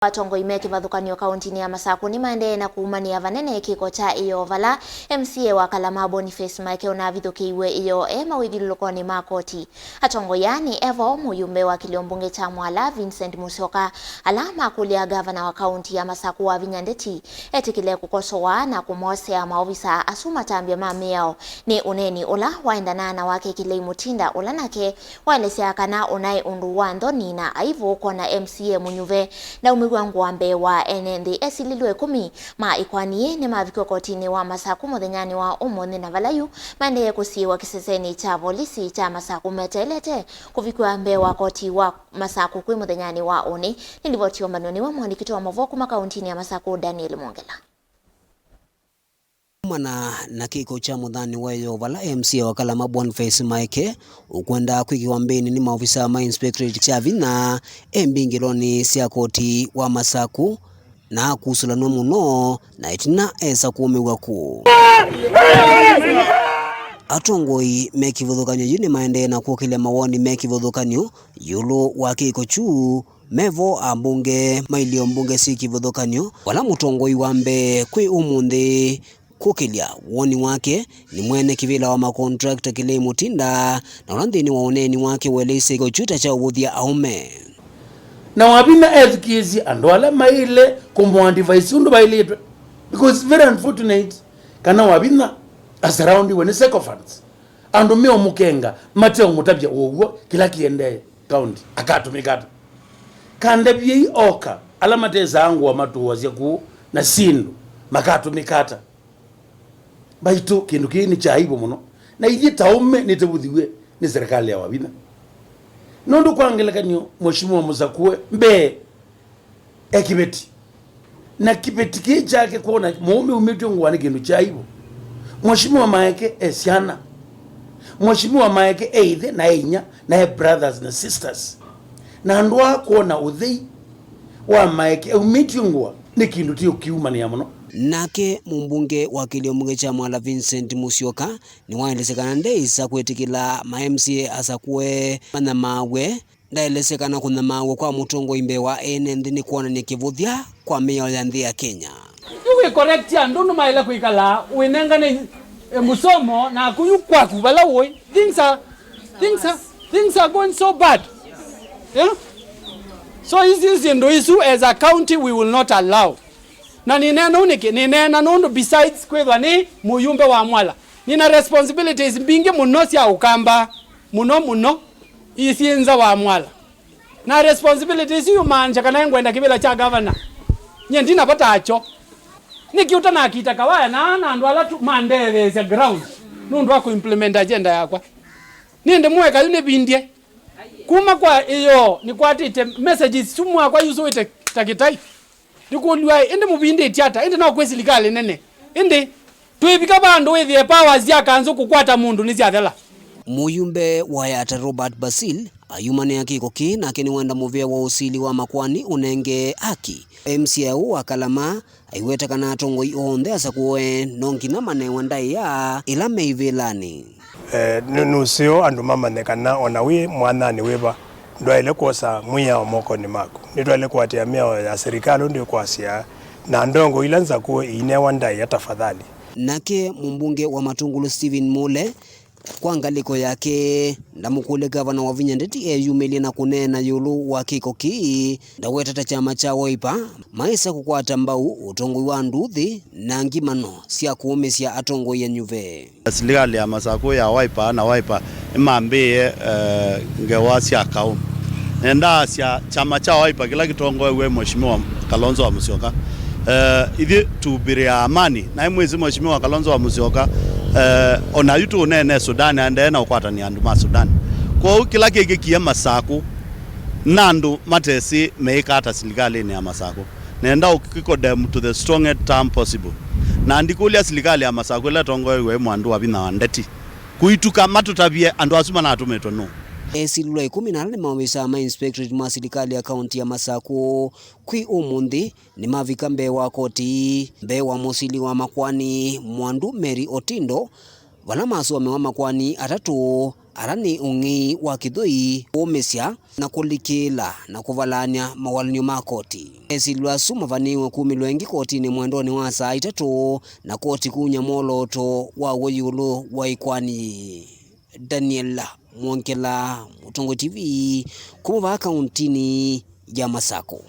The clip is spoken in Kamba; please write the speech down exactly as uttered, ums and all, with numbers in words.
Atongoi me kĩvathũkany'o kaũntinĩ ya Masakũ nĩmaendee na kuumanĩa vanene kĩko kya ĩyoo vala M C A wa Kalama Boniface Maeke ũnavithũkĩiwe ĩyoo e mawĩthyũlũlũkonĩ ma koti. Atongoi aa nĩ evo mũyumbe wa kĩlio mbunge kya Mwala Vincent Musyoka, ala makũlya ngavana wa kaũnti ya Masakũ Wavinya Ndeti etĩkĩle kũkosoa na kũmosea maovisa asu matambya ma mĩao nĩ ũneeni ũla waendanaa na wake Kilei Mutinda, ũla nake waelesya kana ũnaĩ ũndũ wa nthoni na aivũ kwona M C A mũnyuve ndaumĩw'a ngũa mbee wa ene nthĩ. Esilĩlwe ĩkũmi ma ĩkoani yĩĩ nĩmavikiwe kotinĩ wa Masakũ mũthenyanĩ wa ũmũnthĩ, na vala yu maendee kũsiĩĩwa kĩsesenĩ kya volisi kya Masakũ meteelete kũvikiwa mbee wa koti wa Masakũ kwĩ mũthenyanĩ wa ũnĩ. Nĩ livoti yombaniwe nĩwe mwandĩki wa mavoo kuma kaũntinĩ ya Masakũ, Daniel Mwongela. Kumana na kĩko kya mũthani wa ĩyoo vala M C A wa Kalama Boniface Maeke ũkwenda kwĩkĩwa mbĩnĩ nĩ maovisa ma Inspectorate kya vinya e mbingĩlonĩ sya koti wa Masakũ na akusũlanw'a mũno na ĩtina esa kũũmĩw'a kũũ. Atongoi me kĩvathũkany'o yu nĩmaendee na kũkĩlya mawoni me kĩvathũkany'o ĩũlũ wa kĩko kyu. Mevo ambunge mailio mbunge syĩ kĩvathũkany'o, vala mũtongoi wa mbee kwĩ ũmũnthĩ kũkĩlya woni wake nĩ mwene kĩvĩla wa makontrakta Kilei Mutinda, na ũla nthĩnĩ wa ũneeni wake waeleisye kĩko kyu ta kya ũvũthya aũme. Na Wavinya ethukĩĩsye andũ ala maĩle kũmũadvise ũndũ vaĩlĩtwe, because it's very unfortunate kana Wavinya asaraundiwe nĩ sycophants, andũ meũmũkenga, mateũmũtavya ũw'o kĩla kĩendee kaũnti, akatũmĩka ata? Kandavyei oka ala matesaa ngũa matũasya kũũ na syĩndũ, makatũmĩka ata? Mbaitũ, kĩndũ kĩĩ nĩ kya aibu mũno, na ithyĩ ta aũme nĩtũvũthiw'e nĩ serikali ya Wavinya. Nũndũ kwa ngelekany'o, Mheshimiwa Mũsakũe mbee e kĩveti, na kĩveti kĩĩ kyake kwona mũũme umĩtw'e ngũa nĩ kĩndũ kya aibu. Mheshimiwa Maeke e syana, Mheshimiwa Maeke e ĩthe na e inya na e brothers na sisters, na andũ aa kwona ũthei wa Maeke aumĩtw'e ngũa nĩ kĩndũ tĩ ũkiumanĩa mũno. Nake mũmbunge wa kĩlio mbunge kya Mwala Vincent Musyoka nĩwaelesye kana ndeĩsa kwĩtĩkĩla ma M C A asakũe manyamaaw'e. Ndaelesye kana kũnyamaaw'a kwa mũtongoi mbee wa ene nthĩ nĩ kwonany'a kĩvũthya kwa mĩao ya nthĩ ya Kenya. Yu wĩ correct andũ nũmaĩle kwĩkala wĩnengane, eh, mũsomo na kũyu kwaku vala ũĩ. Things are, things are, things are going so bad. Yeah? So ici syĩndũ isu as a county we will not allow. Na nĩneena ũu nĩkĩ? Nĩneena nũndũ besides kwĩthwa nĩ mũyumbe wa Mwala, nĩna responsibilities mbingĩ mũno sya Ũkamba, mũno mũno. Isyĩ nza wa Mwala. Na responsibility isu yumaanisha kana ngwenda kĩvĩla kya gavana. Nyie ndina vata akyo. Nĩkĩ ũtanakita kawaya na na andũ ala tu mandetheesya ground nũndũ wa kũimplement agenda yakwa? Nĩndĩ mũeka yu nĩvindie. Kuma kwa ĩyoo nĩkwatĩte messages su mwakwa yusũĩte ta kĩtai. Ndikũlw'a, ĩndĩ mũvindĩtye ata? Ĩndĩ no kwĩ silikalĩ nene. Ĩndĩ twĩvika vandũ wĩthĩe powers sya kanzũ kũkwata mũndũ nĩsyathela. Mũyumbe wa Yatta Robert Basil ayumanĩa kĩko kĩĩ, nake nĩwenda mũvĩa wa ũsili wa makoani ũnengee haki. M C A ũũ wa Kalama aiweta kana atongoi onthe asakũe no nginya manewe ndaĩa ĩla me ivĩlanĩ. Eh, nĩ, nũseo andũ mamanye kana o na wĩ mwananĩ wĩva, ndwaĩle kwosa mwĩao mokonĩ maku. Nĩtwaĩle kũatĩĩa mĩao ya serikali ũndũ ĩkwasya, na ndongo ila nzakũe iinewa ndaĩa tafadhali. Nake mũmbunge wa Matungulu Stephen Mule, kwa ngalĩko yake, ndamũkũlya Gavana Wavinya Ndeti eyumĩlye na kũneena ĩũlũ wa kĩko kĩĩ. Ndaweta ta kyama kya Wiper maĩsa kũkwata mbau ũtongoi wa nduthi na ngimano sya kũũmĩsya atongoi anyuve. Silikalĩ ya Masakũ ya Wiper na Wiper ĩmambĩĩe, eh, ngewa sya kaũ. Nendaasya kyama kya Wiper kĩla kĩtongoew'e Mheshimiwa Kalonzo wa Musyoka, eh, ithyĩ tũmbĩlĩaa amani, na ĩmwĩsĩ Mheshimiwa Kalonzo wa Musyoka, eh, o na yu tũũneene Sudan aendee na ũkwatany'a andũ ma Sudan. Kwoou kĩla kĩkĩkie Masakũ na andũ matesĩ meĩka ata silikalĩnĩ ya Masakũ. Nenda ũkĩcondemn to the strongest term possible. Na ndikũlya silikalĩ ya Masakũ ĩla ĩtongoew'e nĩ Mwandu Wavinya wa Ndeti kũituka matũtavye andũ asu manatũmĩtwe nũũ. Esilĩlwa ĩkũmi na ala nĩ maovisa ma inspectorate ma silikalĩ ya kaunti ya Masakũ kwĩ ũmũnthĩ nĩmavika mbee wa koti, mbee wa mũsili wa makoani Mwandu Mary Otindo, vala masomewa makoani atatũ ala nĩ ũng'ei wa kĩthũi, kũũmĩsya na kũlikĩĩla na kũvalaany'a mawalany'o ma koti. Esilwa asu mavanĩĩwe kumĩlw'a ĩngĩ kotinĩ mwendonĩ wa saa itatũ na koti kuny'a mwolooto wa w'o ĩũlũ wa ĩkoani yĩĩ. Daniel Mwongela, Mũtongoi T V, kuma vaa kauntinĩ ya Masako.